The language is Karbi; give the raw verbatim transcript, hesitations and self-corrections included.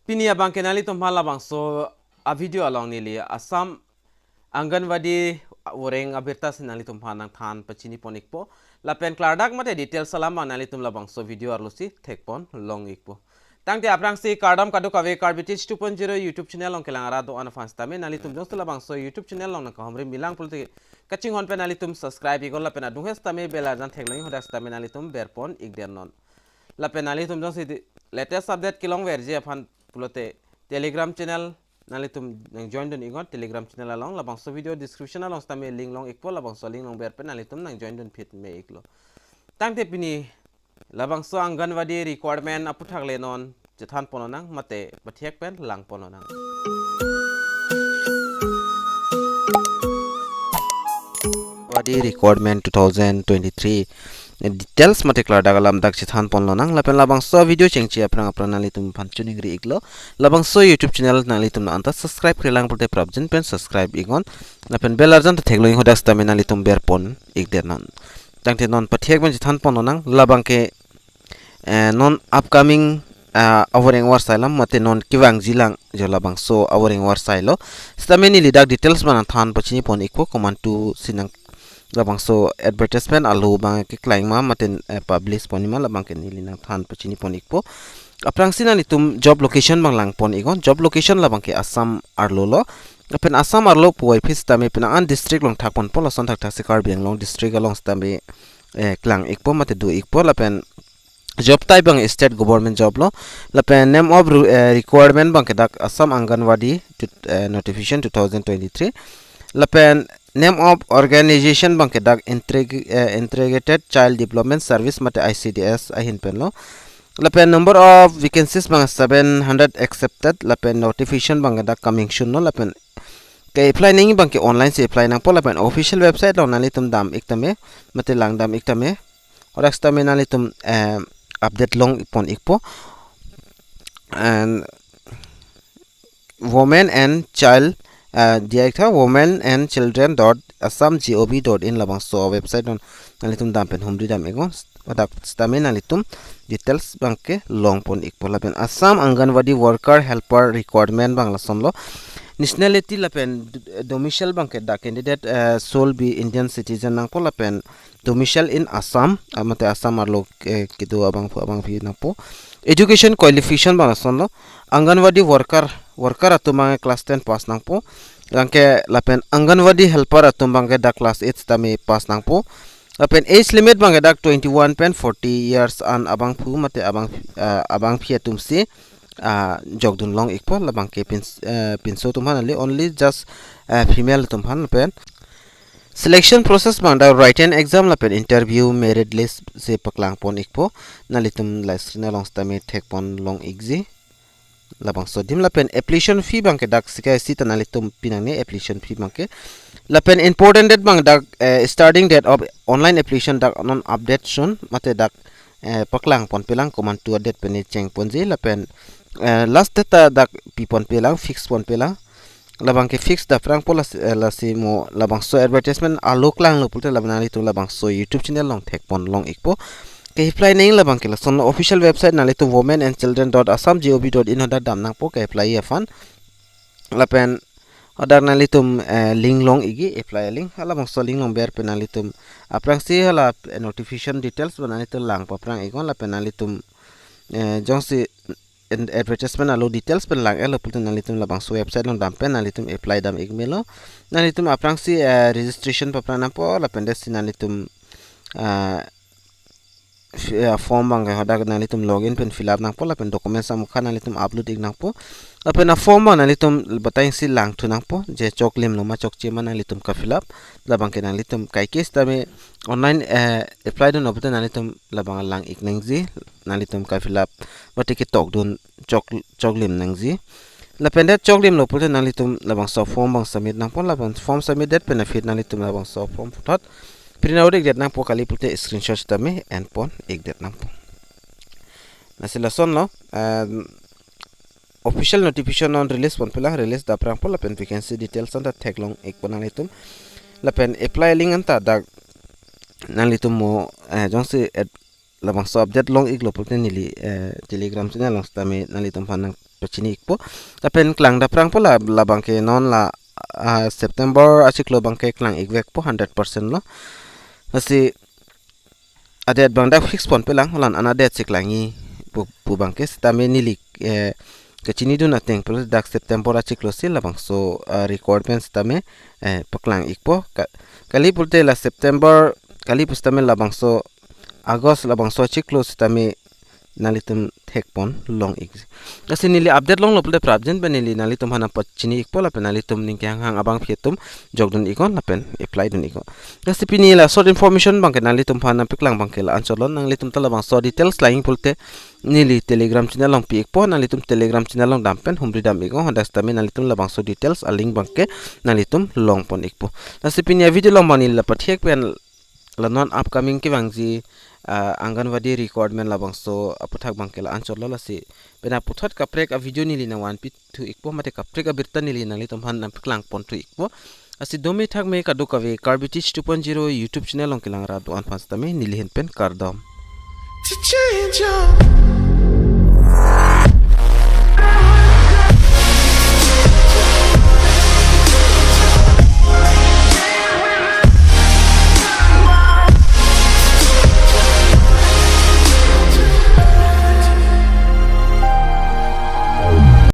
Pini abangke nanglitum aphan labangso a video along neli Assam Anganwadi voreng abirta si nanglitum aphan nangthan pachini pon ikpo. Lapen klardak mate details alam abang nanglitum labangso video arlo si thek pon long ikpo. Tangte aphrangsi kardom kadokave Karbi Teach two point zero YouTube channel along kelang arat do-an aphan sitame nanglitum jongsi labangso YouTube channel along nangkahumri milang pulote kachinghon pen nanglitum subscribe iknon lapen adung he sitame bell arjan theklong iknon hadak sitame nanglitum ber pon ikdet non. Lapen nanglitum jongsi di latest update kelongverji aphan pulote Telegram channel nanglitum nang join dun iknon Telegram channel along, labangso video description along sitame link long ikpo, labangso link along ber pen nanglitum nang join dun phit me iklo. Tangte pini labangso Anganwadi requirement aphuthak le non chethan pon lonang mate pathek pen lang pon lonang. Anganwadi requirement two thousand twenty-three details mate klardak alam dak chethan pon lonang. Lapen labangso video chengche aphrang aphrang nanglitum aphan choningri iklo. Labangso YouTube channel nanglitum anta subscribe krelang pulote prapjin pen subscribe iknon. Lapen bell arjan ta theklong iknon hadak sitame nanglitum ber pon ikdet non. Tangte non pathek pen chethan pon lonang, labangke eh, non upcoming, ah, avoreng avarsai alam mate non kevangji lang jo labangso avoreng avarsai lo. Sitame neli dak details abang nangthan pachini pon ikpo, komantu si nang labangso advertisement alo abangke keklang ma mate, eh, publish pon ma labangke neli nangthan pachini pon ikpo. Aphrangsi nanglitum job location abang lang pon iknon, job location labangke Assam arlo lo. Lapen Assam arlo puvoiphit sitame penang an district along thak ponpo, lason thakthaksi Karbi Anglong district along sitame, eh, klang ikpo mate do ikpo. Lapen job type abang state government job lo. Lapen name of ru-, eh, requirement abangke dak Assam Anganwadi tut-, eh, notification two thousand twenty-three. Lapen name of organization abangke dak Integ-, eh, Integrated Child Development Service mate I C D S ahin pen lo. Lapen number of vacancies abang seven hundred accepted, lapen notification abangke dak coming soon lo. Lapen ke-apply nangji abangke online si apply nangpo, lapen official website along nanglitum dam iktame mate lang dam iktame. Hadak sitame nanglitum, eh, update long pon ikpo. And women and child, eh, diya iktha, women and children dot assam G O V dot in labangso website along nanglitum dam pen humri dam iknon. Hadak sitame nanglitum details abangke long pon ikpo. Lapen Assam Anganwadi worker helper requirement abang lason lo. Nationality lapen d-, domicile abangke dak candidate, eh, should be Indian citizen nangpo lapen domicile in Assam, ah, mate Assam arlo, eh, kedo abangphu abangphi nangpo. Education qualification abang lason lo. Anganwadi worker, worker atum abang class ten pass nangpo. Anke lapen Anganwadi helper atum abangke dak class eight sitame pass nangpo. Lapen age limit abangke dak twenty-one pen forty years an abangphu mate abang, ah, abangphi atum si, ah, jokdun long ikpo, labangke pins-, eh, pinso atum aphan kali, only just, eh, female atum aphan. Lapen selection process abang dak written exam lapen interview merit list si paklang pon ikpo, nanglitum la screen along sitame thek pon long ikji. Labangso adim lapen application fee abangke dak sikai sita nanglitum pi nangne application fee abangke. Lapen important date abang dak, eh, starting date of online application dak non update soon mate dak, eh, paklang ponpe lang komantu a-date pen cheng ponji lapen, eh, last date ta dak pi ponpe lang, fix ponpe lang. Labangke fix dak aphrang po las-, eh, lasi mo labangso advertisement alo klanglo pulote laban nanglitum labangso YouTube channel along thek pon long ikpo. Ke-apply nangji labangke lason lo official website nanglitum women and children dot assam G O V dot in hadak dam nangpo ke-apply aphan. Lapen hadak nanglitum, eh, link long ikji, apply link. Halabangso link along ber pen nanglitum aphrangsi hala, eh, notification details abang nanglitum lang paphrang iknon lapen nanglitum, eh, jongsi in-, advertisement alo details pen lang-etlo pulote nanglitum labangso website along dam pen nanglitum apply dam ik melo. Nanglitum aphrangsi, eh, registration paphrang nangpo lapen desi nanglitum, ah, fi-, ah, form abangke hadak nanglitum login pen fill up nangpo lapen documents amukha nanglitum upload ik nangpo. Lapen a-form abang nanglitum batang si langthu nangpo, je choklim lo ma chokche ma nanglitum ka-fill up. Labangke nanglitum kaike sitame online, eh, apply dun pulote nanglitum labang lang ik nangji, nanglitum ka-fill up mate ketok dun chok, choklim nangji. Lapen det choklimlo pulote nanglitum labangso form abang submit nangpo, lapen form submit det pen aphi nanglitum labangso form puthot print out ikdet nangpo, kali pulote screenshot sitame en pon ikdet nangpo. Lasi lason lo, em, official notification non release ponpe lang, release dak aphrang po lapen vacancy details anta theklong ikpo nanglitum. Lapen apply link anta dak nanglitum mo, eh, jongsi ad-, labangso update long iklo pulote neli, eh, Telegram channel along sitame nanglitum aphan nangpachini ikpo. Lapen klang daprang po la, labang ke non la, ah, September achiklo abang ke klang ikvekpo hundred percent lo. Lasi a-date abang dak fix ponpelang, holan an a-date si klangji pu, pu abang ke sitame neli, eh, kachinidun ateng pulote dak September achiklo si labangso, ah, requirement sitame, eh, paklang ikpo. Ka-, kali pulote la September, kali pusitame labangso August labangso achiklo sitame nanglitum thekpon long ik. Lasi neli update longlo pulote prapjin pen neli nanglitum aphan nangpachini ikpo lapen nanglitum ning kehanghang abangpi atum jokdun iknon lapen apply dun iknon. Lasi pini la short information abang ke nanglitum aphan nangpaklang abang ke la-anchot lo, nanglitum ta labangso details langji pulote neli Telegram channel along pi ikpo, nanglitum Telegram channel along dam pen humri dam iknon, hadak sitame nanglitum labangso details a-link abang ke nanglitum longpon ikpo. Lasi pini a-video along abang neli la pathek pen la non upcoming kevangji, ah, Anganwadi requirement labangso aputhak abang ke la-anchot lo, lasi pen aputhot kaprek a-video neli nangvanpi thu ikpo mate kaprek abirta neli nanglitum aphan nangpaklang pon thu ikpo. Lasi dome thakme kadokave Karbi Teach two point zero YouTube channel along kelang rat do-an aphan sitame neli ahin pen kardom. To change up.